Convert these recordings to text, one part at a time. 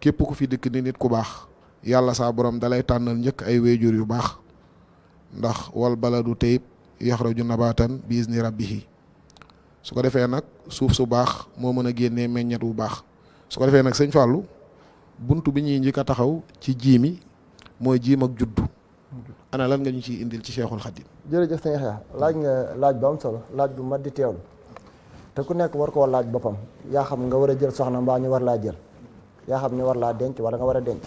képp ku fi dikk ni nit ku baax yàlla saa borom dalay tànnal njëkk ay wéejur yu baax ndax wal baladu tayyib yaxraju nabatan bi izni rabbihi su ko defee nag suuf su baax moo mën a génnee meññet bu baax su ko defee nag sëñ Fallou bunt bi ñuy njëkk a taxaw ci jiimi mooy jiim ak juddu ana lan nga ñu ciy indil ci Cheikhul Khadim. jërëjëf sëñ Yaxya laaj nga laaj bu am solo laaj bu mat di teewlu te ku nekk war koo laaj boppam yaa xam nga war a jël soxna mbaa ñu war laa jël yaa xam ñu war laa denc wala nga war a denc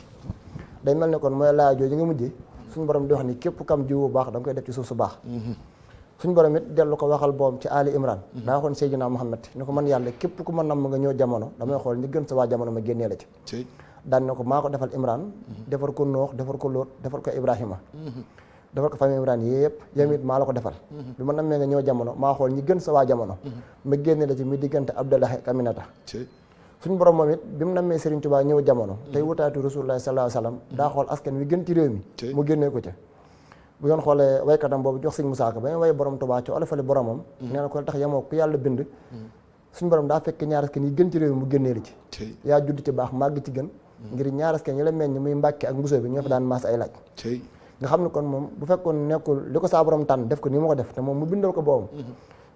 day mel ne kon mooy laaj jooju nga mujjee suñu borom di wax ni képp kam jiwu baax da nga koy def ci suuf su baax suñu borom it dellu ko waxal boom ci Ali Imran daa waxoon Seydina Muhammad ni ko man yàlla képp ku ma namm nga ñëw jamono damay xool ñi gën sa waa jamono ma génnee la ci daan na ko maa ko defal Imran defar ko Noox defar ko Lóot defar ko Ibrahima defar ko famille Imran yëpp yow it maa la ko defal bi ma nammee nga ñëw jamono maa xool ñi gën sa waa jamono ma génnee la ci mi diggante Abdallah ak Aminata suñu borom moom it bi mu nammee Serigne Touba ñëw jamono tey wutaatu Rasulullah sallallahu alayhi wasallam daa xool askan wi gën ci réew mi mu génnee ko ca bu ngeen xoolee waykatam boobu jox sëñ Musaa Ka ba ñu way borom Touba ci olofale boromam nee na ko tax yemoo ku yàlla bind suñu borom daa fekk ñaar askan yi gën ci réew mi mu génnee la ci yaa judd ci baax màgg ci gën ngir ñaar askan yi la meññ muy Mbàkke ak Mbusoo bi ñoo fa daan maas ay laaj nga xam ne kon moom bu fekkoon nekkul li ko saa borom tànn def ko ni ma ko def te moom mu bindal ko boobam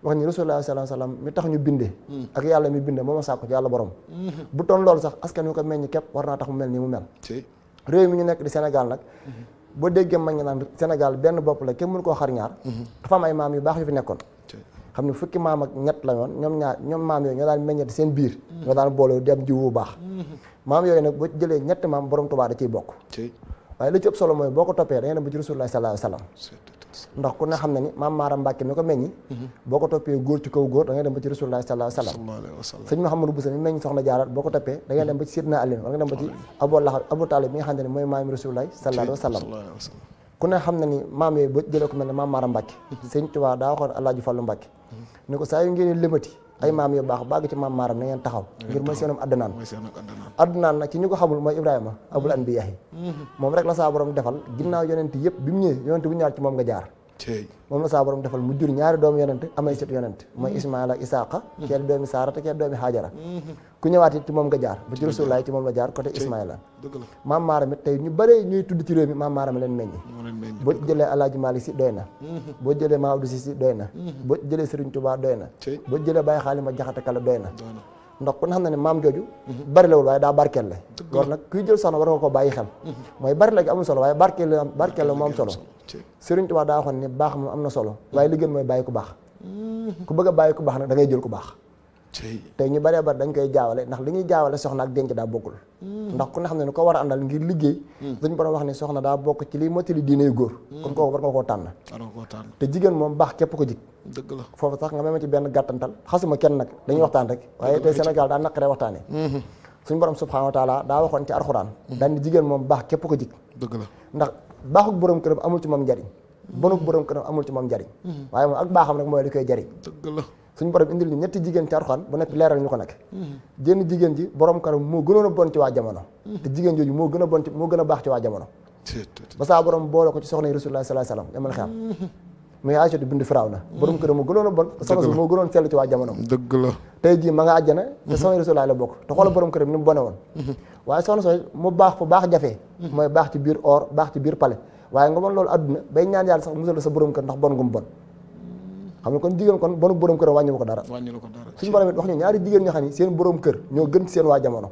wax ni Rasulullah sallallahu alayhi wasallam mi tax ñu bindee ak yàlla mi bindee moo ma sàkku ci yàlla borom bu toon loolu sax askan wi ko meññ képp war naa tax mu mel nii mu mel réew mi ñu nekk di Sénégal nag boo déggee mag ñi naan Sénégal benn bopp la kenn mënu koo xar ñaar dafa am ay maam yu baax yu fi nekkoon xam ne fukki maam ak ñett la yoon ñoom maam yooyu ñoo daan meññati seen biir ñoo daan booloo dem jiw bu baax maam yooyu nag boo jëlee ñetti maam borom Tuubaa da ciy bokk waaye li ci ëpp solo mooy boo ko toppee da ngay dem ba ci Rasulullah sallallahu alayhi wasallam ndax ku ne xam ne ni maam Maaram Mbàkke mi ko meññi boo ko toppee góor ci kaw góor da ngay dem ba ci Rasulullah sallallahu alayhi wasallam sëñ Mouhamadou Bousso mi meññ soxna Jaara boo ko toppee da ngay dem ba ci Sidna Ali wala nga dem ba ci Abu Talib mi nga xam ne mooy maam Rasulullah sallallahu alayhi wasallam ku ne xam ne ni maam yooyu boo jëlee ko mel ne maam Maaram Mbàkke sëñ Tuubaa daa waxoon Alaaji Fallu Mbàkke ni ko saa yu ngeen limati ay maam yu baax bàgg ci maam Maaram na ngeen taxaw ngir mooy seenum addunaan nag ci ñu ko xamul mooy Ibrahima abul anbiya moom rek la saa borom defal ginnaaw yonent yëpp bi mu ñëwee yonent bu ñaar ci moom nga jaar moom la saa borom defal mu jur ñaari doomu yonent amay sët yonent mooy Ismaila ak Isaaqa kee doomi Saarata kee doomi Haajara ku ñëwaat it ci moom nga jaar ba ci Rasulullah ci moom la jaar côté Ismaila maam Maaram it tey ñu bëree ñuy tudd ci réew mi maam Maaram leen meññi boo jëlee Alaaji Maalik Si doy na boo jëlee Maodo Si doy na boo jëlee Serigne Touba doy na boo jëlee Baye Xaalima Jaxate Kala doy na ndax ku ne xam na ne maam jooju bari lawul waaye daa barkeel la loolu nag kuy jël soxna war nga ko bàyyi xel mooy bari la gi amul solo waaye barkeel la moo am solo Serigne Touba daa waxoon ne baax moom am na solo waaye li gën mooy bàyyi ku baax ku bëgg a bàyyi ku baax nag da ngay jël ku baax tey ñu bëree bari dañ koy jaawale ndax li ñuy jaawale soxna ak denc daa bokkul ndax ku ne xam ne ni ko war a àndal ngir liggéey dañu borom wax ne soxna daa bokk ci liy mottali diine yu góor kon kooku war nga koo tànn te jigéen moom baax képp ko jig dëgg la foofu sax nga meme ci benn gàttantal xasuma kenn nag dañuy waxtaan rek waaye tey Sénégal daa naqaree waxtaanee suñu borom subhanahu wa taala daa waxoon ci alxuraan daan ni jigéen moom baax képp ko jig dëgg la ndax baaxuk borom këram amul ci moom njariñ bonuk borom këram amul ci moom njariñ waaye moom ak baaxam nag mooy li koy jariñ dëgg la suñu borom indil ñu ñetti jigéen ci alxuraan ba nekk leeral ñu ko nag jenn jigéen ji borom këram moo gënoon a bon ci waa jamono te jigéen jooju moo gën a bon ci moo gën a baax ci waa jamono ba saa borom boole ko ci soxna yi Rasulullah sallallahu alayhi wasallam yamal xam muy Aysatu bindu Firawna borom këram moo gënoon a bon soxna si moo gënoon sell ci waa jamono dëgg la tey jii ma nga àjjana te soxna yi Rasulullah la bokk te xoolal borom këram ni mu bone woon waaye soxna sooy mu baax fu baax jafee mooy baax ci biir or baax ci biir palais waaye nga mën loolu adduna bay ñaan yàlla sax musal sa borom kër ndax bon gu mu bon xam nga kon jigéen kon bonu borom kër wàññi ko dara suñu borom it wax ñu ñaari jigéen ñoo xam ne seen borom kër ñoo gën ci seen waa jamono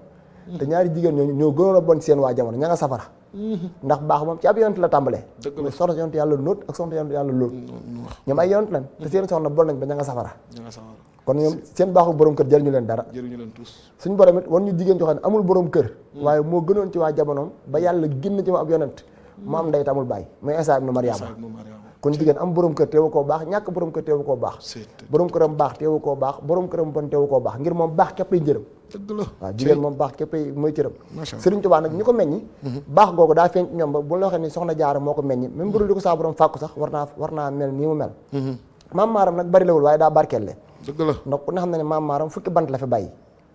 te ñaari jigéen ñooñu ñoo gënoon a bon ci seen waa jamono ña nga safara ndax baax moom ci ab yonent la tàmbalee mooy soxna yonent yàlla nóot ak soxna yonent yàlla lóot ñoom ay yonent lan te seen soxna bon nañ ba ña nga safara kon ñoom seen baaxu borom kër jëriñu leen dara suñu borom it wan ñu jigéen ñoo xam ne amul borom kër waaye moo gënoon ci waa jamonoom ba yàlla génn ci ma ab yonent mu am ndey te amul baay muy Isaa ibnu Mariama kon jigéen am borom kër teewu koo baax ñàkk borom kër teewu koo baax borom këram baax teewu koo baax borom këram bon teewu koo baax ngir moom baax képpay njëram waaw jigéen moom baax képpay mooy cëram Sëriñ Tuubaa nag ñu ko meññi baax googu daa feeñ ñoom ba bu la waxee ni soxna Jaara moo ko meññi même bu dul di ko saa borom fàkku sax war naa mel nii mu mel maam Maaram nag bari lawul waaye daa barkelle dëgg la ndax ku ne xam ne ne maam Maaram fukki bant la fi bàyyi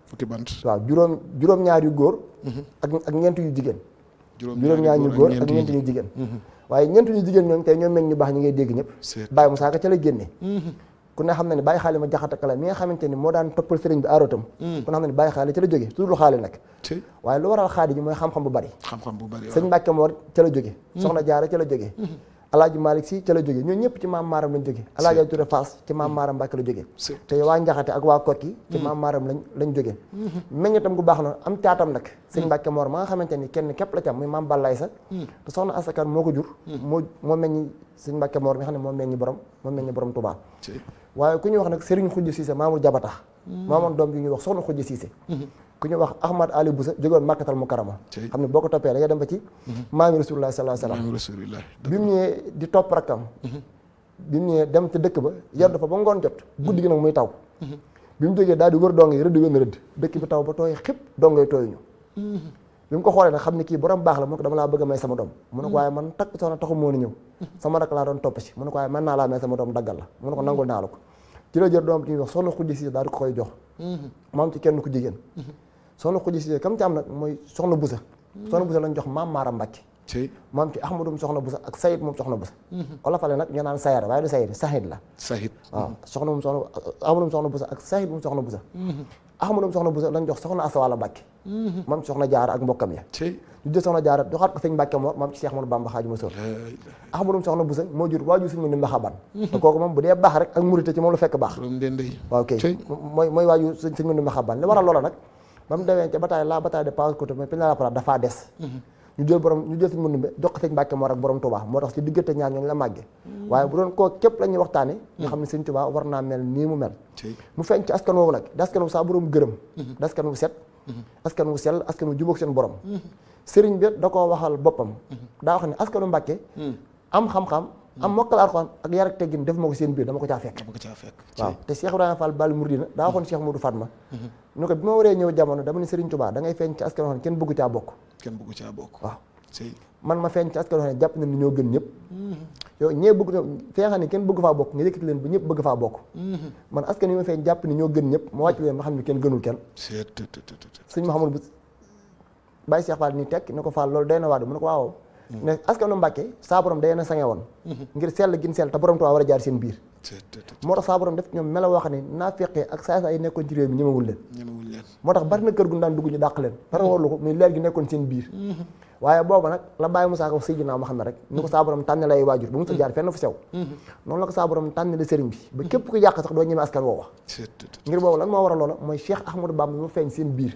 fukki bant waaw juróom ñaar yu góor ak ñeent yu jigéen juróom ñaar ñu góor ak ñeent ñu jigéen waaye ñeent ñu jigéen ñooñu tey ñoo meñ ñu baax ñi ngay dégg ñëpp Baye Moussa Ka ca la génne ku ne xam ne ni Baye Xaali ma jaxata kala mi nga xamante ni moo daan toppal sëriñ bi aarotam ku ne xam ne ni Baye Xaali ca la jógee tuddul Xaali nag waaye lu waral xaadi ji mooy xam-xam bu bari sëñ Mbàkke Moor ca la jógee soxna Jaara ca la jógee Alaaji Malick Si ca la jógee ñoo ñëpp ci maam maaram lañ jógee Alaaji Touré Fass ci maam maaram Mbàkke la jógee te waa Njaxate ak waa Kokki ci maam maaram lañ jógee meññatam gu baax na am caatam nag sëñ Mbàkke Moor ma nga xamante ni kenn képp la ci am muy maam Ballay sa te soxna Asakan moo ko jur moo meññi sëñ Mbàkke Moor mi xam ne moo meññi borom Touba waaye ku ñuy wax nag Serigne Khoudia Cissé Mamour Jabata maamoon doom bi ñuy wax soxna Khoudia Cissé ku ñuy wax Ahmad Ali Boussa jógoon Makkatal Mukarrama xam ne boo ko toppee da ngay dem ba ci maami Rasulullah sallallahu alayhi wasallam bi mu ñëwee di topp rakkam bi mu ñëwee dem ca dëkk ba yer dafa ba ngoon jot guddi gi nag muy taw bi mu jógee daal di wër dong yi rëdd wenn rëdd dëkk bi taw ba tooy xëpp dong yi tooyuñu bi mu ko xoolee nag xam ne kii borom baax la mu ne ko dama laa bëgg a may sama doom mu ne ko waaye man takk soxna taxu moo ni ñëw sama rak laa doon topp si mu ne ko waaye mën naa laa may sama doom daggal la mu ne ko nangul naa la ko ci la jël doom bi ñuy wax soxna Khoudia Cissé daal di ko koy jox moom ci kenn ku jigéen soxna Khoudia Cissé kam ci am nag mooy soxna Boussa lañ jox maam Maaram Mbàkke moom ci Ahmadum soxna Boussa ak Sayid moom soxna Boussa olofale nag ñu naan sayar waaye du sayid Sahid la waaw Ahmadum soxna Boussa ak Sayid moom soxna Boussa Ahmadum soxna Boussa lañ jox soxna Asawala Mbàkke moom ci soxna Jaara ak mbokkam ya ñu jël soxna Jaara joxaat ko sëñ Mbàkke Moor moom ci Cheikh Ahmadou Bamba Xaadimu Rasuul Ahmadum soxna Boussa moo jur waajur suñu ni mbaxaban te kooku moom bu dee baax rek ak murite ci moom la fekk baax waaw kay mooy waajur sëñ mu ni mbaxaban li waral loola nag ba mu demee ca bataille de Paoskoto mais Pinet-Laprade dafaa des ñu jël suñu mënumbe jox ko sëñ Mbàkke Moor ak borom Touba moo tax ci diggante ñaar ñooñu la màggee waaye bu doon koo képp la ñuy waxtaane nga xam ne sëñ Touba war naa mel nii mu mel mu feeñ ci askan woowu nag di askan wu saa borom gërëm di askan wu set askan wu sell askan wu jubóog seen borom sëriñ bi da koo waxal boppam daa wax ne askanu Mbàkke am xam-xam am mokkal Alxuraan ak yar ak teggin def ma ko seen biir dama ko caa fekk waaw te Cheikh Ibrahima Fall Bali Mouridina daa waxoon Cheikh Modou Fatma ñu ko bi ma waree ñëw jamono dama ne Sëriñ Touba da ngay feeñ ci askan wax kenn bëggu caa bokk waaw man ma feeñ ci askan wax ne jàpp na ni ñoo gën ñëpp yow ñee bëgg fee xam ne kenn bëgg faa bokk nga yëkkati leen ba ñëpp bëgg faa bokk man askan yi ma feeñ jàpp ni ñoo gën ñëpp ma wàcc leen ma xam ne kenn gënul kenn sëñ Mouhamadou bu Baye Cheikh Fall ni tekk ne ko Fall loolu day na waadu mu ne ko waaw ne askanu Mbàkke saa borom day na sange woon ngir sell gin sell te borom Tuubaa war a jaar seen biir moo tax saa borom def ñoom mela wax ne naa feqee ak saa yi nekkoon ci réew mi ñemewul leen moo tax bari na kër gu daan dugg ñu dàq leen dara warlu ko muy leer gi nekkoon seen biir waaye booba nag la Baye Moussa ko Seydina Muhammad rek ni ko saa borom tànn lay waajur ba mu sa jaar fenn fu sew noonu la ko saa borom tànn la sëriñ bi ba képp ku yàq sax doo ñeme askan woowa ngir boobu lan moo war a loola mooy Cheikh Ahmadou Bamba mu feeñ seen biir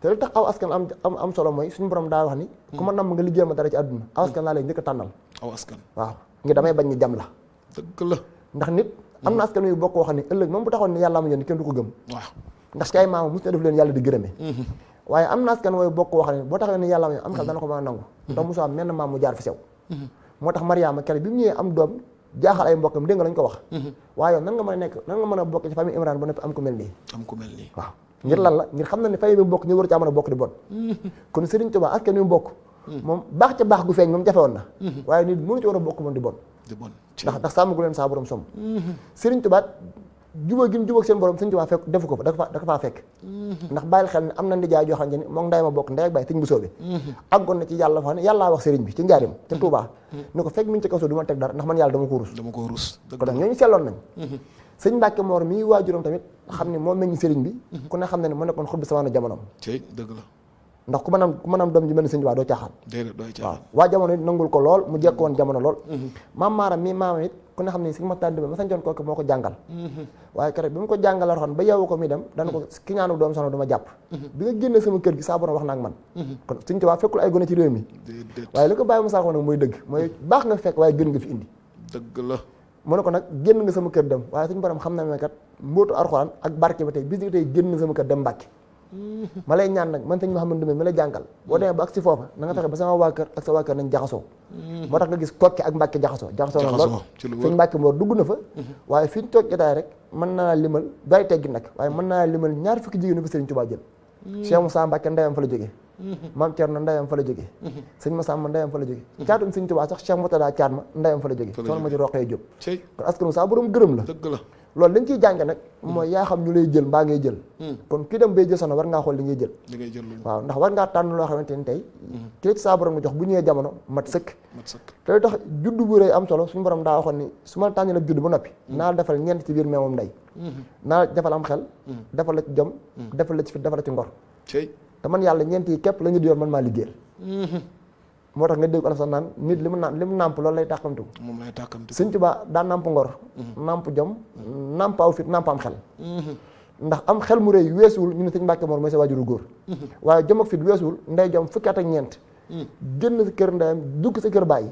te lu tax aw askan am solo mooy suñu borom daa wax ni ku ma namm nga liggéey ma dara ci àdduna aw askan laa lay njëkk a tànnal waaw ngir damay bañ ni jam la dëgg la ndax nit am na askan yu bokk wax ni ëllëg moom bu taxoon ni yàlla ma yónni kenn du ko gëm waaw ndax ci ay maama mos na def leen yàlla di gërëmee waaye am na askan wooyu bokk wax ni boo taxoon ni yàlla ma yónni am xel dana ko mën a nangu ndax mosu am menn maam mu jaar fi sew moo tax Mariama kere bi mu ñëwee am doom jaaxal ay mbokkam dégg nga lañ ko wax waaye yow nan nga mën a bokk ci famille Imran ba noppi am ku mel nii waaw ngir lan la ngir xam na ne fay bi bokk ñu war caa mën a bokk di bon kon Serigne Touba askan wi mu bokk moom baax ca baax gu feeñ moom jafe woon na waaye nit mënu ci war a bokk moom di bon ndax sàmm gu leen saa borom som Serigne Touba jubóo gi mu jubóog seen borom Serigne Touba fekk defu ko fa da ko faa fekk ndax bàyyil xel ne am na ndijaay joo xam ne moom nday ma bokk ndey ak bàyyi sëñ bu soobee àggoon na ci yàlla fa ne yàllaa wax Serigne bi ci njaarim ca Touba ni ko fekk mi ngi ci kaw suuf du ma teg dara ndax man yàlla dama ko rus kon nag ñooñu selloon nañ sëñ Mbàkke Moor mii waajuram tamit xam ne moom meññ sëriñ bi ku ne xam ne ne mu nekkoon xut bi samaana jamonoom dëgg la ndax ku mën am doom ji mel ni sëñ Tuubaa doo caaxaan waaw waa jamono it nangul ko lool mu jekk woon jamono lool maam maaram mii maamam it ku ne xam ne sëñ Maxtaar Ndumbe ma sañcoon kooku moo ko jàngal waaye keroog bi mu ko jàngal la ba yeewu ko muy dem dana ko ki ñaanu doom soxna dama jàpp bi nga génne sama kër gi saa borom wax na ak man kon sëñ Tuubaa fekkul ay gone ci réew mi waaye li ko bàyyi mu saako nag mooy dëgg mooy baax nga fekk waaye gën nga fi indi dëgg la mu ne ko nag génn nga sama kër dem waaye suñu borom xam na ne kat mbóotu Alxuraan ak barke ba tey bis ni tey génn nga sama kër dem Mbàkke ma lay ñaan nag man sëñ Mouhamadou Ndumbe mi la jàngal boo demee ba ak si foofa na nga fexe ba sama waa kër ak sa waa kër nañ jaxasoo moo tax nga gis Kokki ak Mbàkke jaxasoo na lool sëñ Mbàkke Moor dugg na fa waaye fi ñu toog jotaay rek mën naa limal bari teggi nag waaye mën naa limal ñaar fukki jigéen fa Sëriñ Tuubaa jël Cheikh Moussa Mbàkke ndeyam fa la jógee maam Thierno ndeyam fa la jógee sëñ Massamba ndeyam fa la jógee caatum sëñ Tuubaa sax Cheikh Moutada caat ma ndeyam fa la jógee soxna ma ci roqee Jóob kon askan saa borom gërëm la loolu lañ ciy jànge nag mooy yaa xam ñu lay jël mbaa ngay jël kon kii dem bay jël soxna war ngaa xool li ngay jël waaw ndax war ngaa tànn loo xamante ni tey ki ci saa borom nga jox bu ñëwee jamono mat sëkk te tax judd bu rëy am solo suñu borom daa waxoon ni su ma tànnee la judd ba noppi naa la defal ñeent ci biir meewam ndey naa la defal am xel defal la ci jom defal la ci fit defal la ci ngor te man yàlla ñeent yi képp la ñu di yor man maa liggéeyal moo tax nga dégg alaf sax naan nit li mu nàmp loolu lay tàkkamtu moom lay tàkkamtu Sëñ Tuubaa daa nàmp ngor nàmp jom nàmp aw fit nàmp am xel ndax am xel mu rëy weesuwul ñu ne Sëñ Mbàkke Mor mooy sa waajuru góor waaye jom ak fit weesuwul ndey jom fukki at ak ñeent génn sa kër ndeyam dugg sa kër bàyyi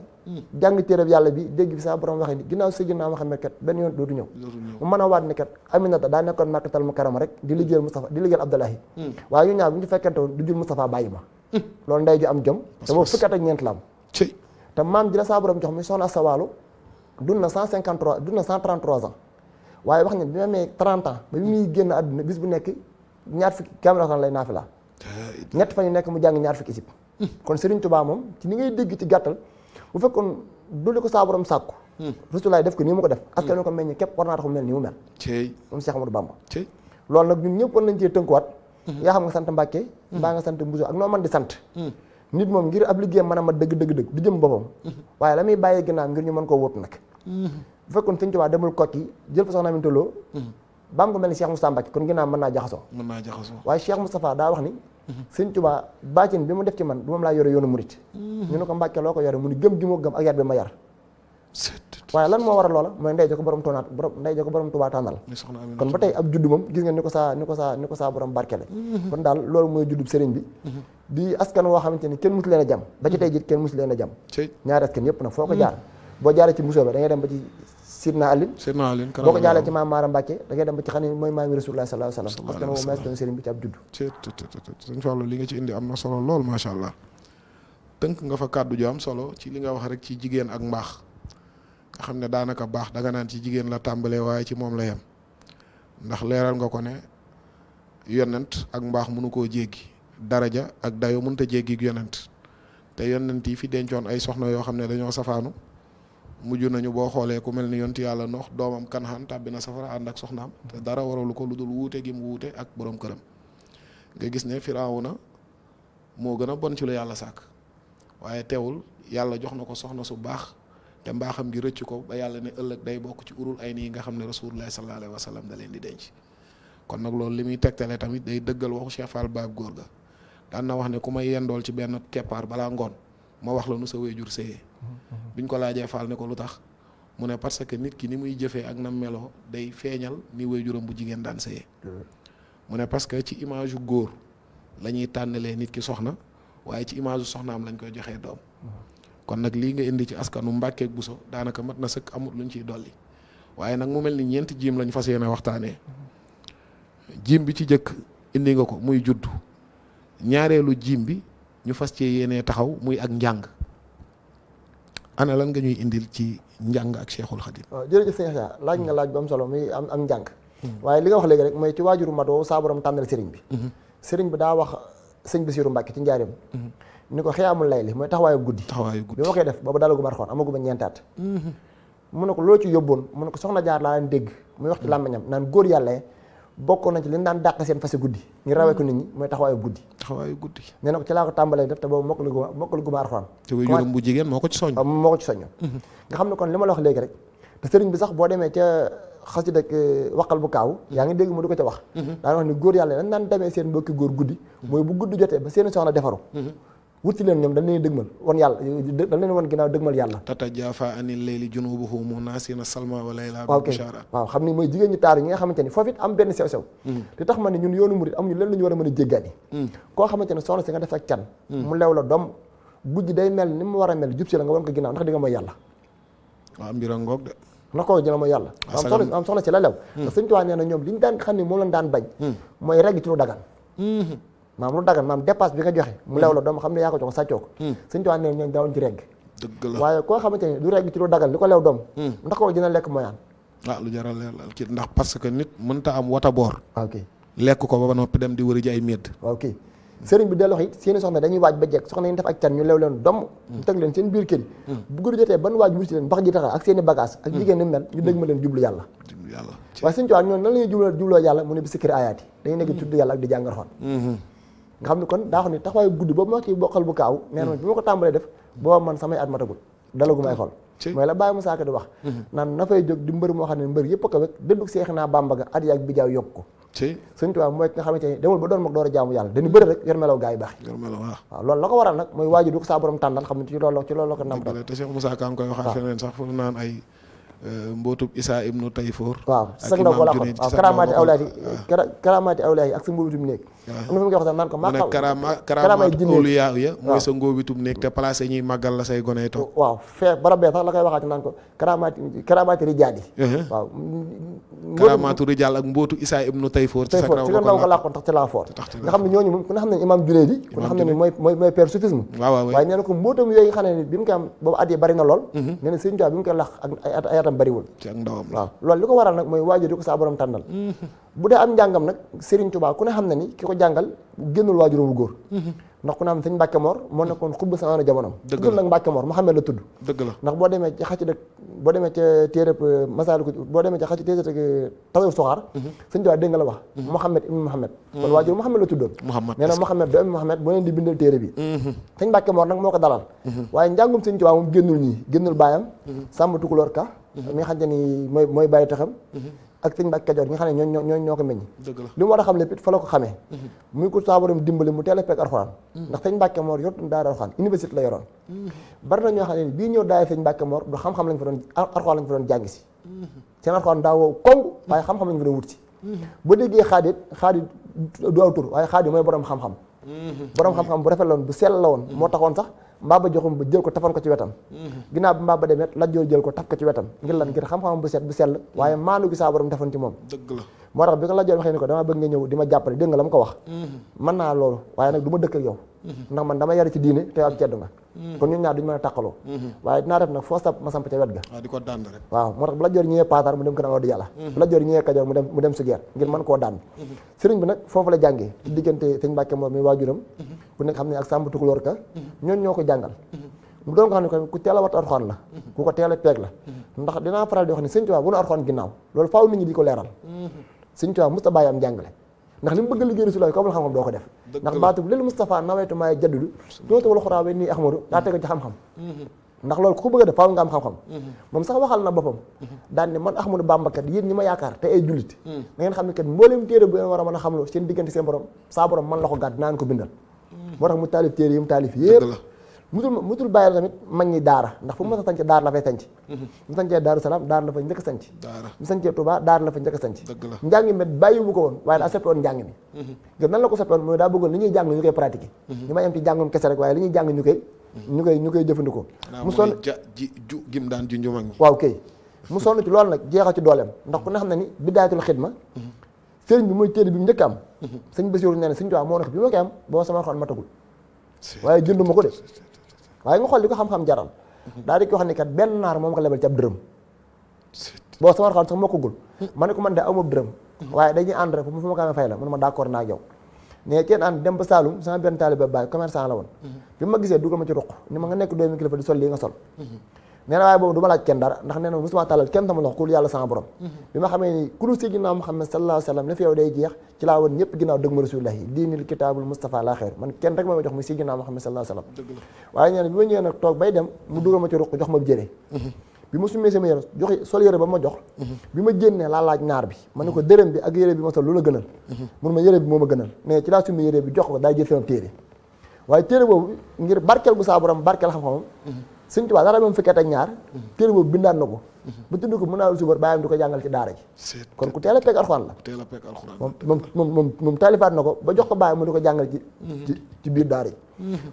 jàng téereb yàlla bi dégg fi sa borom waxee ni ginnaaw Seydina Muhammad kat benn yoon dootu ñëw mu mën a waat ni kat Aminata daa nekkoon Makkatal Mukarrama rek di liggéeyal Moustapha di liggéeyal Abdallahi waaye ñu ñaar bu ñu fekkente woon du jul Moustapha bàyyi ma loolu ndey ju am jom te boobu fukki at ak ñeent la am te maam ji la saa borom jox mi soxna Asta Walo dund na 133 ans waaye wax nga bi ma amee 30 ans ba bi muy génn àdduna bis bu nekk ñaar fukki kaamil Alxuraan lay naafila ñett fa ñu nekk mu jàng ñaar fukki isib kon Serigne Touba moom ci ni ngay dégg ci gàttal bu fekkoon duli ko saa borom sàkku Rasulaay def ko nii mu ko def askan wi ko meññ képp war naa tax mu mel nii mu mel moom Cheikh Amadou Bamba loolu nag ñun ñëpp war nañ cee tënkuwaat yaa xam nga sant Mbàkke mbaa nga sant Mbuso ak noo mën di sant nit moom ngir ab liggéeyam mën a mat dëgg du jëm boppam waaye la muy bàyyee ginnaaw ngir ñu mën koo wóotu nag bu fekkoon Sëñ Tuubaa demul Kokki jël fa soxna Aminta Lo ba am ko mel ni Cheikh Moustapha Mbacke kon ginnaaw mën naa jaxasoo waaye Cheikh Moustapha daa wax ni Sëñ Tuubaa baatin bi mu def ci man du moom laa yore yoonu murit ñu ne ko Mbàkke loo ko yore mu ni gëm gi moo gëm ak yar bi ma yar waaye lan moo waral loola mooy ndey jo ko borom toonaat ndey jo ko borom Tuubaa tànnal kon ba tey ab judd moom gis nga ni ko saa borom barkele kon daal loolu mooy juddub sëriñ bi di askan woo xamante ni kenn musu leen a jam ba ci tey jii kenn musu leen a jam ñaari askan yëpp nag foo ko jaar boo jaaree ci Mbusoobe da ngay dem ba ci Sidna Aline boo ko jaaree ci Maam Maara Mbàkke da ngay dem ba ci xam ne mooy maami Rasulullah sallallahu alayhi wasallam askan woo mees doon sëriñ bi ci ab judd sëñ Fallou li nga ci indi am na solo lool macha allah tënk nga fa kàddu ju am solo ci li nga wax rek ci jigéen ak mbaax nga xam ne daanaka baax danga naan ci jigéen la tàmbalee waaye ci moom la yem ndax leeral nga ko ne yonent ak mbaax mënu koo jéggi daraja ak dayo mënut a jéggi yonent te yonent yi fi dencoon ay soxna yoo xam ne dañoo safaanu mujj nañu boo xoolee ku mel ni yonti yàlla Noox doomam Kanaan tàbbi na safara ànd ak soxnaam te dara waralu ko lu dul wuute gi mu wuute ak borom këram nga gis ne Firawna moo gën a bon ci lu yàlla sàkk waaye teewul yàlla jox na ko soxna su baax te mbaaxam gi rëcc ko ba yàlla ne ëllëg day bokk ci urul ay nii nga xam ne rasulullah sallallahu alayhi wa sallam da leen di denc kon nag loolu li muy tegtale tamit day dëggal waxu Cheikh Fall Baab góor ga daan na wax ne ku may yendool ci benn keppaar balaa ngoon ma wax la nu sa wéyjur séyee biñ ko laajee Fall ne ko lu tax mu ne parce que nit ki ni muy jëfee ak nam meloo day feeñal ni wéyjuram bu jigéen daan séyee mu ne parce que ci image yu góor la ñuy tànnalee nit ki soxna waaye ci image yu soxnaam lañ koy joxee doom kon nag lii nga indi ci askanu Mbàkke ak Buso daanaka mat na sëkk amut luñ ciy dolli waaye nag mu mel ni ñeenti jiim lañ fas yéene waxtaanee jiim bi ci jëkk indi nga ko muy juddu ñaareelu jiim bi ñu fas cee yéenee taxaw muy ak njàng ana lan nga ñuy indil ci njàng ak Cheikhul Khadim. waaw jërëjëf sëñ Cheikh laaj nga laaj bu am solo muy am njàng waaye li nga wax léegi rek mooy ci waajuru mat woowu saa borom tànnal sëriñ bi sëriñ bi daa wax sëñ Basiiru Mbàkke ci njaareem ni ko xiyaamul layli mooy taxawaayu guddi bi ma koy def boobu dalagu ma Alxuraan amagu ma ñeentaat mu ne ko loo ci yóbboon mu ne ko soxna jaar laa leen dégg muy wax ci làmmiñam naan góor yàlla bokkoon nañ ci li ñu daan dàq seen fase guddi ñu rawee ko nit ñi mooy taxawaayu guddi nee na ko ci laa ko tàmbalee def te boobu mokkalu guma Alxuraan te juróom bu jigéen moo ko ci soññ moo ko ci soññ nga xam ne kon li ma la wax léegi rek te sëriñ bi sax boo demee ca xasida ak waqal bu kaaw yaa ngi dégg mu du ko ca wax daan wax ni góor yàlla dañ daan demee seen mbokki góor guddi mooy bu guddi jotee ba seen soxna defaru wut si leen ñoom dañ leen dëgmal wan yàlla dañ leen wan ginnaaw dëgmal yàlla tatajaafaa anil layli junubuhum naasina salma wa layla waaw kay waaw xam ni mooy jigéen ñu taaru ñi nga xamante ni foofu it am benn sew-sew te tax ma ne ñun yoonu murit amuñu leen lu ñu war a mën a jéggaani koo xamante ne soxna si nga def ak can mu lew la doom guddi day mel ni mu war a mel jub si la nga wan ko ginnaaw ndax di nga mooy yàlla waaw mbira ngoog de ndax ko dina mooy yàlla am soxna si la lew ndax Sëñ Tuubaa nee na ñoom li ñu daan xam ne moom lañ daan bañ mooy regg ci lu dagan maam lu dagan maam dépasse bi nga joxe mu lew la doom xam ne yaa ko jox sàccoo ko Sëñ Tuubaa nee na ñoom daawuñ ci regg dëgg la waaye koo xamante ne du regg ci lu dagan li ko lew doom ndax ko dina lekk mooyaan lu jaral leer ci ndax parce que nit mënta am wata boor ok lekk ko ba noppi dem di wëri ji ay médd ok sëriñ bi dellu wax it seeni soxna dañuy waaj ba jekk soxna yi def ak can ñu lew leen domm ñu teg leen seen biir kër yi bu guddi jotee ban waaj wusi leen bax ji taxa ak seeni bagage ak jigéen ni mel ñu dégg ma leen jublu yàlla yàlla waaye Sëñ Tuubaa ñoom nan la ñuy jubloo yàlla mu ne bi sikkir ayaat yi dañuy nekk tudd yàlla ak di jàng Alxuraan nga xam ne kon daa xam ne taxawaayu guddi boobu ma ci bokkal bu kaaw nee na bi ma ko tàmbalee def booba man samay at matagul dalaguma ay xol mooy la Baye Moussa Ka di wax naan na fay jóg di mbër moo xam ne mbër yëpp a ko wek dëddug seex naa Bàmba ga at yaag bi jaaw yokk ko Sëñ Tuubaa mooy ki nga xamante ne demul ba doon mag door a jaamu yàlla dañu bëri rek yor melaw gaa yi baax waaw loolu la ko waral nag mooy waajur du ko saa borom tànnal xam ne ci loolu la ko namtal te Cheikh Moussa Ka nga koy waxaat feneen sax fu naan ay mbootub Isaa ibnu Tayfoor waaw sag ndaw ko la xoon waaw karaamaati awliyaa yi ak sa mboobitum néeg am na fu mu koy wax sax naan ko karaamaati awliyaa ya mooy sa ngóobitum néeg te placé ñuy màggal la say goney toog waaw fee barab bee sax la koy waxaat naan ko karaamaati rijaal yi waaw karaamaatu rijaal ak mbootu Isaa ibnu Tayfoor ci ndaw ko làqoon tax ci laa foor nga xam ne ñooñu moom ku ne xam ne imaam Junayd ku ne xam ne ni mooy père soufisme waaye nee na ko mbootam yooyu nga xam ne bi mu koy am boobu at yi bari na lool nee na Sëñ Tuubaa bi mu koy làq ak ay atam bariwul ci ak ndawam waaw loolu li ko waral nag mooy waajur di ko saa borom tànnal bu dee am njàngam nag Serigne Touba ku ne xam ne ni ki ko jàngal génnul waajuram bu góor ndax ku ne xam ne sëñ Mbàkke Mor moo nekkoon xubba sa ana jamonom tuddul nag Mbàkke Mor Mouhamed la tudd dëgg la ndax boo demee ci xacc dëkk boo demee ca téereb Masaalu ko boo demee ci xacc téereb Tasawur Soxaar sëñ Touba dégg nga la wax Mouhamed ibn Mouhamed kon waajur Mouhamed la tuddoon nee na Mouhamed doomi Mouhamed boo leen di bindal téere bi sëñ Mbàkke Mor nag moo ko dalal waaye njàngum sëñ Touba moom génnul ñii génnul baayam Sàmba Tukulóor Ka mi nga xam ne ni mooy bàyyi taxam ak sëñ Mbàkke Kajoor mi nga xam ne ñoo ko meññ li mu war a xam lépp it fa la ko xamee muy ko saa borom dimbali mu teel a fekk Alxuraan ndax sëñ Mbàkke Mor yor daara Alxuraan université la yoroon bari na ñoo xam ne bii ñëw daay sëñ Mbàkke Mor du xam-xam lañ fa doon Alxuraan lañ fa doon jàngi si seen Alxuraan daa wow kong waaye xam-xam lañ fa doon wut si boo déggee xaadit du aw tur waaye xaadit mooy borom xam-xam borom xam-xam bu rafet la woon bu sell la woon moo taxoon sax Mbaba joxum ba jël ko tafan ko ci wetam ginnaaw bi Mbaba demet Lat Joor jël ko taf ko ci wetam ngir lan ngir xam-xam bu set bu sell waaye maanu gi saa borom defoon ci moom dëgg la moo tax bi ko Lat Joor waxee ni ko dama bëgg nga ñëw di ma jàppale dégg nga la mu ko wax mën naa loolu waaye nag du ma dëkk ak yow ndax man dama yar ci diine te am ceddu nga kon ñun ñaar duñu mën a tàqaloo waaye dinaa def nag foo sap ma samp ca wet ga di ko dànd rek waaw moo tax bu Lat Joor ñëwee Paatar mu dem kër Awdu Yàlla bu Lat Joor ñëwee Kajoor mu dem Sugeer ngir mën koo daan sëriñ bi nag foofu la jàngee ci diggante sëñ Mbàkke Mor mi waajuram ku nekk xam ne ak Sàmba Tukulóor Ka ñoon ñoo ko jàngal mu doon ko xam ne ko ku teel a wat Alxuraan la ku ko teel a peeg la ndax dinaa faral di wax ne Sëñ Tuubaa bu nu Alxuraan ginnaaw loolu faaw nit ñi di ko leeral Sëñ Tuubaa musta bàyyi am jàngale ndax li mu bëgg a liggéey Rasulullah ko amul xam-xam doo ko def ndax baatub lil Mustafa nawaytu maay jaddudu dootu wala xuraawe nii Ahmadu daa teg ci xam-xam ndax loolu ku ko bëgg a def faaw nga am xam-xam moom sax waxal na boppam daan ne man Ahmadu Bamba kat yéen ñi ma yaakaar te ay jullit da ngeen xam ne kat mbooleem téere bu ngeen war a mën a xamloo seen diggante seen borom saa borom man la ko gàdd naan ko bindal moo tax mu taalif téere yi mu taalif yëpp mutul bàyyil tamit mag ñi daara ndax fu mu mës a sanc daara la fay sanc mu sancee Daaru Salaam daara la fa njëkk a sanc mu sancee Touba daara la fa njëkk a sanc njàng mi bàyyiwu ko woon waaye daa soppi woon njàng mi ngir nan la ko soppi woon mooy daa bëggoon li ñuy jàng ñu koy pratiquer ñu may am ci jàngum kese rek waaye li ñuy jàng ñu koy jëfandikoo mu sonn ju gim daan ju mag ñi waaw kay mu sonn ci loolu nag jeexal ci dooleem ndax ku ne xam ne ni bidaayatul xidma sëriñ bi mooy téere bi mu njëkk am sëñ Basiru nee na sëñ Tuubaa moo nekk bi ma koy am boo sama Alxuraan matagul waaye jëndu ma ko de waaye nga xool li ko xam-xam jaral daal di ko wax ni kat benn naar moom ko lebal ci ab dërëm boo sama Alxuraan sax mokkagul ma ne ko man de amub dërëm waaye dañuy ànd rek fu ma ko amee fay la mun ma d'accord naa ak yow ne kenn ànd dem ba Saalum sama benn taalibe baay commerçant la woon bi ma gisee dugal ma ci ruq ni ma nga nekk doomi kilifa di sol lii nga sol nee na waaye boobu du ma laaj kenn dara ndax nee na musuma tàllal kenn sama loxo ku yàlla sama borom bi ma xamee ni ku dul si ginnaaw Muhammad sallallahu alayhi wa sallam ne fi yow day jeex ci laa woon ñëpp ginnaaw dëgg ma rasulullah yi diinil kitaabul Mustafa laa xeer man kenn rek moo ma jox muy si ginnaaw Muhammad sallallahu alayhi wa sallam waaye nee na bi ma ñëwee nag toog bay dem mu dugal ma ci ruq jox ma jëre bi ma sumee sama yére joxe sol yére ba ma jox bi ma génnee laa laaj naar bi ma ne ko dërëm bi ak yére bi ma sol lu la gënal mun ma yére bi moo ma gënal mais ci laa sumee yére bi jox ko daay jël sama téere waaye téere boobu ngir barkeel bu saa borom barkeel xam-xamam Sëñ Tuubaa dara moom fekkeet ak ñaar téere boobu bindaat na ko ba tudd ko mën naa subar bàyyam di ko jàngal ci daara ji kon ku teel a pegg Alxuraan la moom taalifaat na ko ba jox ko bàyyam mu di ko jàngal ci biir daara ji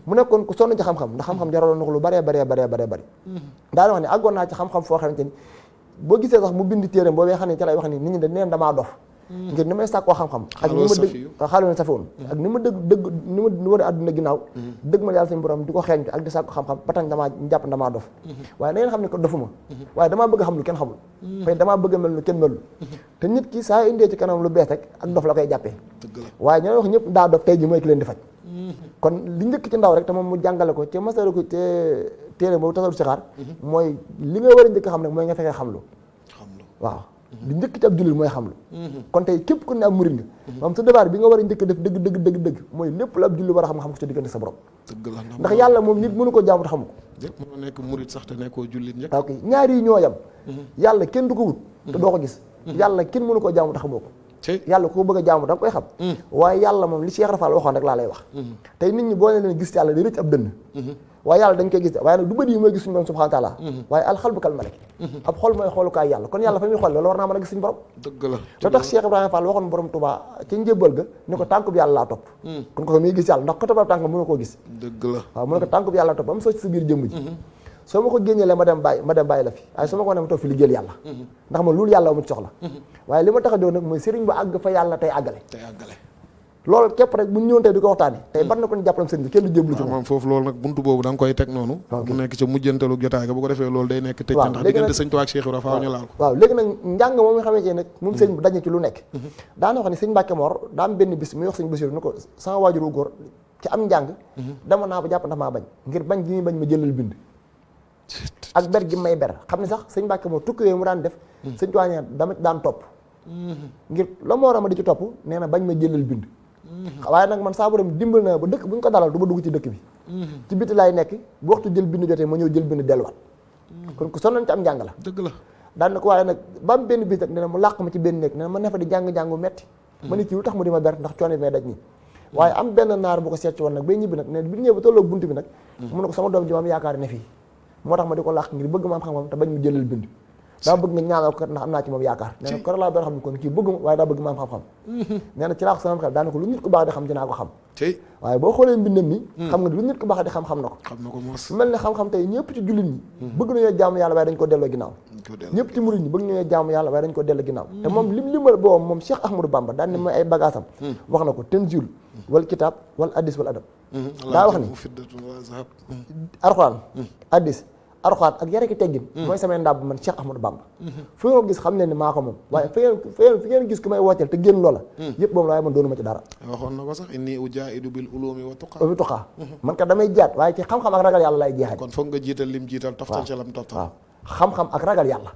mu nekkoon ku sonn ci xam-xam ndax xam-xam jaraloon na ko lu baree baree bëri daana wax ne àggoon naa ci xam-xam foo xamante ni boo gisee sax mu bind téere boobee xam ne ci lay wax ni nit ñi dañ neen damaa dof ngir ni may sàkkoo xam-xam ak ni ma dëgg xaaloon safiwoon ak ni ma dëgg ni ma war a àdduna ginnaaw dëgg ma yàlla suñu borom di ko xeeñtu ak di sàkko xam-xam ba tax damaa jàpp damaa dof waaye da ngeen xam ne ko dofuma waaye damaa bëgg xam lu kenn xamul fay damaa bëgg mel lu kenn melul te nit ki saa indee ci kanam lu bees rek ak dof la koy jàppee waaye ñoo wax ñëpp daa dof tey ji mooy ki leen di faj kon li njëkk ci ndaw rek te moom mu jàngale ko ci masala ko te téere boobu Tasawudu Sixaar mooy li nga war a njëkk xam ne mooy nga fekkee xam lu waaw di njëkk ci ab jullit mooy xamlu kon tey képp ku ne ab murid nga maanaam sa devoir bi nga war a njëkk def dëgg mooy lépp la ab jullit war a xam ko ci diggante sa borom ndax yàlla moom nit mënu ko jaamu te xamu ko moo nekk murid sax te nekkoo jullit njëkk ok ñaar yi ñoo yam yàlla kenn du ko wut te doo ko gis yàlla kenn mënu koo jaamu te xamoo ko yàlla ku ko bëgg a jaamu da nga koy xam waaye yàlla moom li Cheikh Rafal waxoon rek laa lay wax tey nit ñi boo ne leen gis yàlla di rëcc ab dënn waaye yàlla dañ koy gis waaye nag du bët yi mooy gis suñu borom subhanahu wa taala waaye alxalbu kal malak ab xol mooy xoolukaay yàlla kon yàlla fa muy xool loolu war naa mën a gis suñu borom dëgg la loo tax Cheikh Ibrahima Fall waxoon borom Touba ci njëbbal ga ni ko tànkub yàlla laa topp kon ko muy gis yàlla ndax ko toppab tànk mënu koo gis dëgg la waaw mu ne ko tànkub yàlla topp am soo ci sa biir jëmm ji soo ma ko génneelee ma dem bàyyi la fi waaye soo ma ko ne ma toog fi liggéeyal yàlla ndax ma loolu yàlla mu ci soxla waaye li ma tax a jóg nag mooy sëriñ ba àgg fa yàlla tey àggale loolu képp rek bu ñu ñëwoon tey di ko waxtaane tey bari na ko ñu jàppalam sëriñ bi kenn du jéblu ci moom foofu loolu nag buntu boobu da nga koy teg noonu mu nekk ca mujjantalu jotaay ga bu ko defee loolu day nekk tëj ndax diggante sëñ Tuubaa ak Cheikh Ibra faaw ñu laal ko waaw léegi nag njàng moom nga xamante ne nag moom sëriñ bi dañ ci lu nekk daana wax ne sëñ Mbàkke Mor daa am benn bis muy wax sëñ Basiru ni ko sama waajur wu góor ci am njàng dama naa ba jàpp ndax maa bañ ngir bañ gi muy bañ ma jëlal bind ak ber gi may ber xam ne sax sëñ Mbàkke Mor tukki yooyu mu daan def sëñ Tuubaa nee dama daan topp ngir la moo war a ma di ci topp nee na bañ ma jëlal bind waaye nag man saa borom dimbal na ba dëkk bu ñu ko dalal du ma dugg ci dëkk bi ci biti laay nekk bu waxtu jël bind jotee ma ñëw jël bind delluwaat kon ku sonnoon ci am njàng la dëgg la daan na ko waaye nag ba am benn bis nag nee na mu làq ma ci benn nekk nee na ma ne fa di jàng-jàngu metti ma ne kii lu tax mu di ma ber ndax coono bi may daj nii waaye am benn naar bu ko seet ci woon nag bay ñibbi nag ne bi ñëwee ba tolloo bunt bi nag mu ne ko sama doom ji ma am yaakaar ne fii moo tax ma di ko làq ngir bëgg ma am xam-xam te bañ mu jëlal bind daa bëgg nga ñaanal ko ndax am naa ci moom yaakaar nee na ko laa doon xam ne kon kii bëgg ma waaye daa bëgg ma am xam-xam nee na ci laa ko sama xel daana ko lu nit ku baax di xam dinaa ko xam waaye boo xoolee mbindam mi xam nga lu nit ku baax di xam na ko mel ne xam-xam tey ñëpp ci jullit ñi bëgg nañoo jaamu yàlla waaye dañ ko delloo ginnaaw ñëpp ci murid ñi bëgg nañoo jaamu yàlla waaye dañ ko delloo ginnaaw te moom limal boobu moom Cheikh Ahmadou Bamba daan ne mooy ay bagaasam wax na ko tanzil wal kitab wal hadis wal adab daa wax ni alxuraan hadis Alxuraan ak yare ki teggin mooy samay ndàbb man Cheikh Ahmadou Bamba fi nga ko gis xam ne ni maa ko moom waaye fi ngeen gis ku may wooteel te génn loola yëpp moom la waaye man doonu ma ci dara waxoon na ko sax inni ujaahidu bil ulumi wa tuqa man kat damay jaat waaye ci xam-xam ak ragal yàlla lay jeexal kon foog nga jiital lim jiital toftal ca lam toftal waaw xam-xam ak ragal yàlla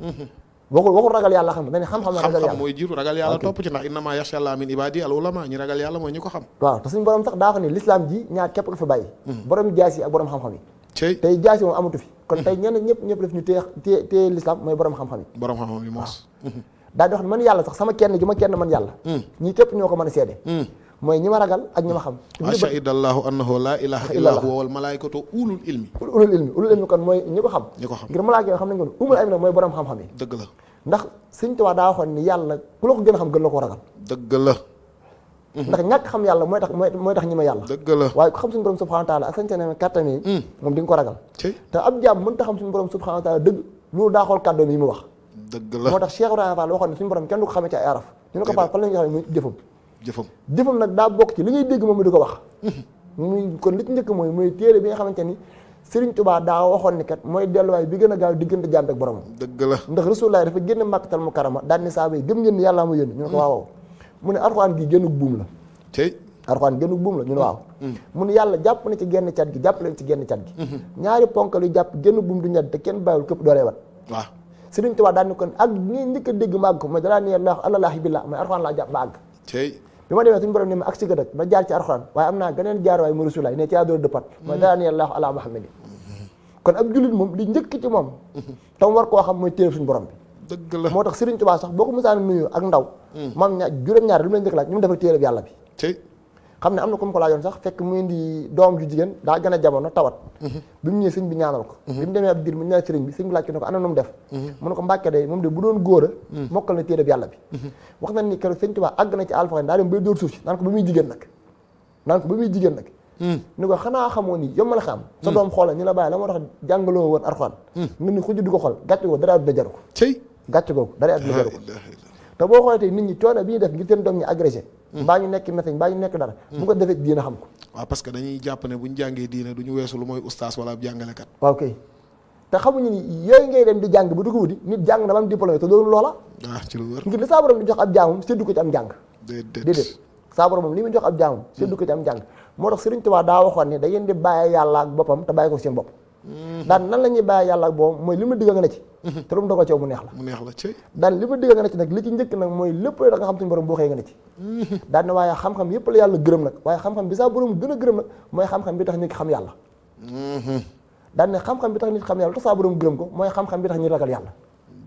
waxul ragal yàlla xam dañu xam-xam ragal yàlla mooy jiitu ragal yàlla topp ci ndax innama yaxsha Allah min ibadi al ulama ñi ragal yàlla mooy ñi ko xam waaw te suñu borom sax daa wax ne l'islam ji ñaar képp ko fi bàyyi borom jaas yi ak borom xam-xam yi tey jaas yi moom amatu fi kon tey ñenn ñëpp def ñu téye l'islam mooy borom xam-xam yi borom xam-xam yi moos daal di wax ne man yàlla sax sama kenn gi ma kenn man yàlla ñii képp ñoo ko mën a seede mooy ñi ma ragal ak ñi ma xam shahidallahu annahu la ilaha illa huwa wal malaikatu ulul ilmi kon mooy ñi ko xam ngir malaaka yoo xam nañ ko umul ilmi nag mooy borom xam-xam yi dëgg la ndax Sëñ Tuubaa daa waxoon ni yàlla ku la ko gën a xam gën la ko ragal dëgg la ndax ñàkk xam yàlla mooy tax ñi ma yàlla dëgg la waaye ku xam suñu borom subhanahu wa taala ak sañte ne kàttan yi moom di nga ko ragal te ab jaam mën ta xam suñu borom subhanahu wa taala dëgg loolu daa xool kàddoom yi mu wax dëgg la moo tax Cheikh Ibrahima Fall waxoon ne suñu borom kenn du ko xamee ci ay araf ñu ne ko Fall fan la ñu xam ne muy jëfam nag daa bokk ci li ngay dégg moom di ko wax muy kon li ci njëkk mooy téere bi nga xamante ni Sëriñ Tuubaa daa waxoon ni kat mooy delluwaay bi gën a gaaw diggante jaam ak boromam dëgg la ndax Rasulullah dafa génn Makkatal Mukarrama daal ni saaba yi gëm ngeen ni yàllaa ma yónni ñu ne ko waaw mu ne Alxuraan gi génnug buum la Alxuraan génnug buum la ñu ne waaw mu ne yàlla jàpp na ci genn cat gi jàpp leen ci genn cat gi ñaari ponkal yu jàpp génn buum du ñett te kenn bàyyiwul képp doolee wat waaw Sëriñ Tuubaa daal ni kon ak ñi njëkk a dégg ma àgg ko mooy dalaa ni àlallaahi billah mooy Alxuraan laa jàpp ba àgg bi ma demee suñu borom ni ma ak si gëdëg ba jaar ci Alxuraan waaye am naa geneen jaar waaye mu Rasulullah ne ci adoor dëppat mooy dalaa ni àllahu ala Muhammad kon ab jullit moom li njëkk ci moom tam war koo xam mooy téere suñu borom bi dëgg la moo tax Sëriñ Tuubaa sax boo ko mësaan nuyu ak ndaw maam juróom-ñaar lu mu leen njëkk laaj ñu mu defal téere bi yàlla bi xam ne am na ku mu ko laajoon sax fekk mu indi doom ju jigéen daa gën a jamono tawat bi mu ñëwee sëñ bi ñaanal ko bi mu demee ab diir mu ñaanal sëriñ bi sëñ bi laaj ko ne ko ana nu mu def mu ne ko Mbàkke day moom de bu doon góor a mokkal na téere bi yàlla bi wax na ni keroog Sëriñ Tuubaa àgg na ci alfaxan daa dem bay dóor suuf si naan ko ba muy jigéen nag ni ko xanaa xamoo ni yombal xam sa doom xoola ñu la bàyyi la moo tax jàngaloo woon Alxuraan nga ni xuj di ko xool gàcce googu dara àdduna jaru ko gàcce googu dara àdduna jaru ko te boo xoolee tey nit ñi coono bi ñuy def ngir seen doom ñi agressé mbaa ñu nekk médecin mbaa ñu nekk dara bu ko defee diina xam ko waaw parce que dañuy jàpp ne bu ñu jàngee diine du ñu weesu lu mooy ustaas wala ab jàngalekat waaw kay te xamuñu ni yooyu ngay dem di jàng ba du ko wuti nit jàng na ba am diplôme te doonu loola ci lu wër ngir li saa borom di jox ab jaamum séddu ko ci am jàng déedéet saa borom moom li muy jox ab jaamum séddu ko ci am jàng moo tax Sëriñ Tuubaa daa waxoon ne da ngeen di bàyyi yàlla ak boppam te bàyyi ko seen bopp daan nan la ñuy bàyyi yàlla ak boppam mooy li mu digga nga ne ci te lu mu dogal ci yow mu neex la mu neex la cey daan li ma digga nga ne ci nag li ci njëkk nag mooy lépp da nga xam suñu borom boo xëyee nga ne ci daan ne waaye xam-xam yëpp la yàlla gërëm nag waaye xam-xam bi saa borom gën a gërëm nag mooy xam-xam bi tax nit ki xam yàlla daan ne xam-xam bi tax nit xam yàlla tax saa borom gërëm ko mooy xam-xam bi tax ñu ragal yàlla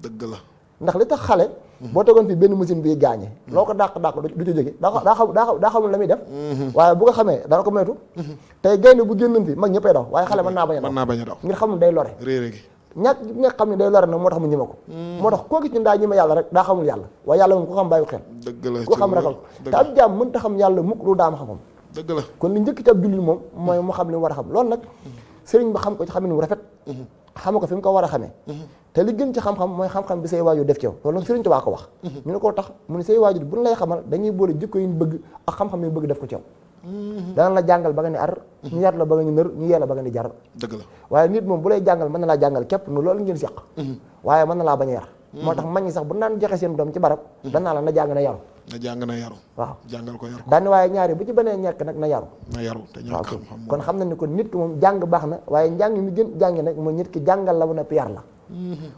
dëgg la ndax li tax xale boo tegoon fii benn machine bi gaañee loo ko dàq du ci jóge daa xamul la muy def waaye bu ko xamee dana ko moytu tey gaynde bu génnoon fi mag ñëppay daw waaye xale mën naa bañ a daw ngir xamul day lore réere gi ñàkk nga xam ne day lore nag moo tax mu ñime ko moo tax koo gis ñu daa ñime yàlla rek daa xamul yàlla waaye yàlla moom ko xam bàyyi xel dëgg la ko xam ragal ko te ab jaam mën ta xam yàlla mukk lu daam xam-xam dëgg la kon li njëkk ci ab jullit moom mooy mu xam li mu war a xam loolu nag sëriñ ba xam ko ci xamin wu rafet xam ko fi mu ko war a xamee te li gën ci xam-xam mooy xam-xam bi say waajur def ci yow loolu nag sëriñ Tuubaa ko wax ñu ne ko tax mu ne say waajur bu ñu lay xamal dañuy boole jikko yi ñu bëgg ak xam-xam yi bëgg def ko ci yow dana la jàngal ba nga ne ar ñu yar la ba nga ñu nër ñu yee la ba nga ni jar dëgg la waaye nit moom bu lay jàngal mën na laa jàngal képp nu loolu ngeen seq waaye mën na laa bañ a yar moo tax mag ñi sax bu naan joxe seen doom ci barab danaa la na jàng na yaru na jàng na yaru waaw jàngal ko yaru daane waaye ñaari bu ci benee ñekk nag na yaru na yaru te ñàkk xam-xam kon xam na ni kon nit ki moom jàng baax na waaye njàng mi gën jàngi nag mooy nit ki jàngal la bu noppi yar la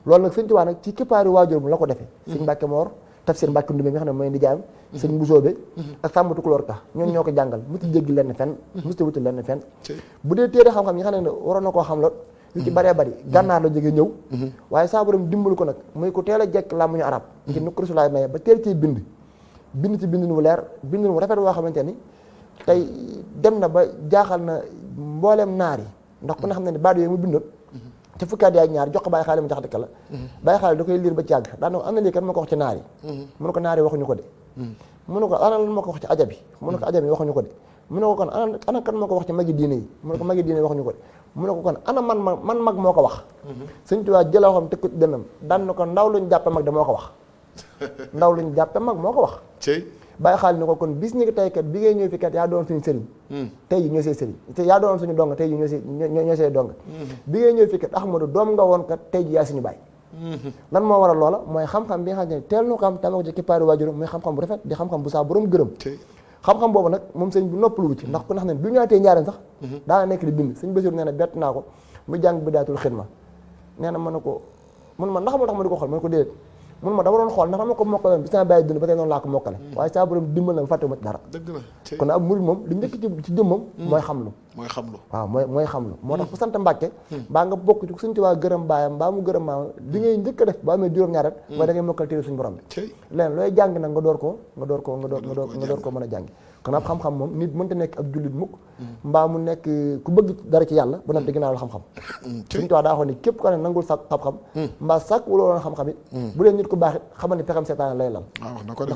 loolu nag sëñ Tuubaa nag ci kippaari waajur mu la ko defee sëñ Mbàkke Moor Tafsir Mbàkke Ndumbe mi nga xam ne mooy ndijaayam sëñ Mbusoobe ak Sàmba Tukulóor Ka ñoom ñoo ko jàngal mu ci jéggi lenn fenn mu ci wuti lenn fenn bu dee téere xam-xam yi nga xam ne waroon na koo xam la yu ci bëree bëri gànnaar la jóge ñëw waaye saa borom dimbal ko nag muy ko teel a jekk làmmiñu arab ngir nu ko Rasulaay maye ba teel ciy bind ci bindin wu leer bindin wu rafet woo xamante ni tey dem na ba jaaxal na mbooleem naar yi ndax ku ne xam ne ni baat yooyu mu bindoon ci fukki at ak ñaar jox ko bàyyi xaale mu jaxate la bàyyi xaale da koy liir ba ci àgg daa ne ko am na lii kan moo ko wax ci naar yi mu ne ko naar yi waxuñu ko de mu ne ko ana lan moo ko wax ci ajab yi mu ne ko ajab yi waxuñu ko de mu ne ko kon ana kan moo ko wax ci magi diine yi mu ne ko magi diine yi waxuñu ko de mu ne ko kon ana man mag moo ko wax Sëñ Tuubaa jëla waxam teg ko ci dënnam daan na ko ndaw luñ jàppe mag de moo ko wax ndaw luñ jàppe mag moo ko wax bàyyi xaal ni ko kon bis ñi ki tey kat bi ngay ñëw fi kat yaa doon suñu sëriñ tey yi ñoo see sëriñ te yaa doon suñu dong tey yi ñoo see dong bi ngay ñëw fi kat Ahmadu doom nga woon kat tey ji yaa suñu bàyyi lan moo waral loola mooy xam-xam bi nga xam ne teel na ko am tama ko ci kippaari waajuram muy xam-xam bu rafet di xam-xam bu saa borom gërëm xam-xam boobu nag moom sëñ bu noppalu ci ndax ku ne xam ne bi ñëwaatee njaareem sax daana nekk di bind sëñ Basiru nee na bett naa ko mu jàng Bidaayatul Xidma nee na mën na ko mun ma ndax moo tax ma di ko xool mën ko déedéet mun ma dama doon xool ndax dama ko mokkale bi sama bàyyi dund ba tey noonu laa ko mokkale waaye saa borom dimbal na fàtte ma ci dara dëgg la kon ab murid moom li njëkk ci jëmmam mooy xamlu waaw mooy xamlu moo tax ku sant Mbàkke mbaa nga bokk ci Sëñ Tuubaa gërëm baayam mbaa mu gërëm maam li ngay njëkk a def ba amee juróom-ñaar rek mooy da ngay mokkal téere suñu borom bi leen looy jàng nag nga door ko mën a jàngi kon ab xam-xam moom nit mënta nekk ab jullit mukk mbaa mu nekk ku bëgg dara ci yàlla bu nag ginnaaw la xam-xam Sëñ Tuubaa daa waxoon ni képp ko ne nangul sàkk xam-xam mbaa sàkk wala woon xam-xam it bu dee nit ku baax it xamal ni pexam seetaan lay lal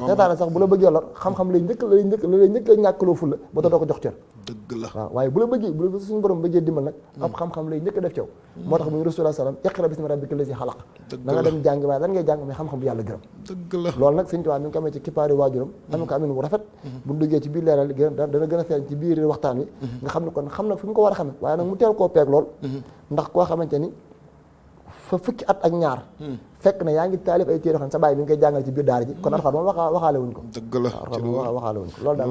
seetaan sax bu la bëggee lor xam-xam lay njëkk la ñàkkaloo fulla ba doo ko jox cër dëgg la waaw waaye bu la suñu borom bëggee dimbal nag ab xam-xam lay njëkk a def ci yow moo tax muy Rasulullah salaam iqra bismi rabbika lazi xalaq da nga dem jàng waaye lan ngay jàng mais xam-xam bu yàlla gërëm dëgg la loolu nag Sëñ Tuubaa mi ngi ko amee ci kippaari waajuram am ko amin bu rafet bu duggee ci biir leeral dana gën a feeñ ci biir waxtaan wi nga xam ne kon xam na fi mu ko war a xamee waaye nag mu teel koo peeg lool ndax koo xamante ni fa fukki at ak ñaar fekk na yaa ngi taalif ay téere xam sa bàyyi mi ngi koy jàngal ci biir daara ji kon alxuraan moom waxaale wuñ ko dëgg la waxaale wuñ ko loolu daal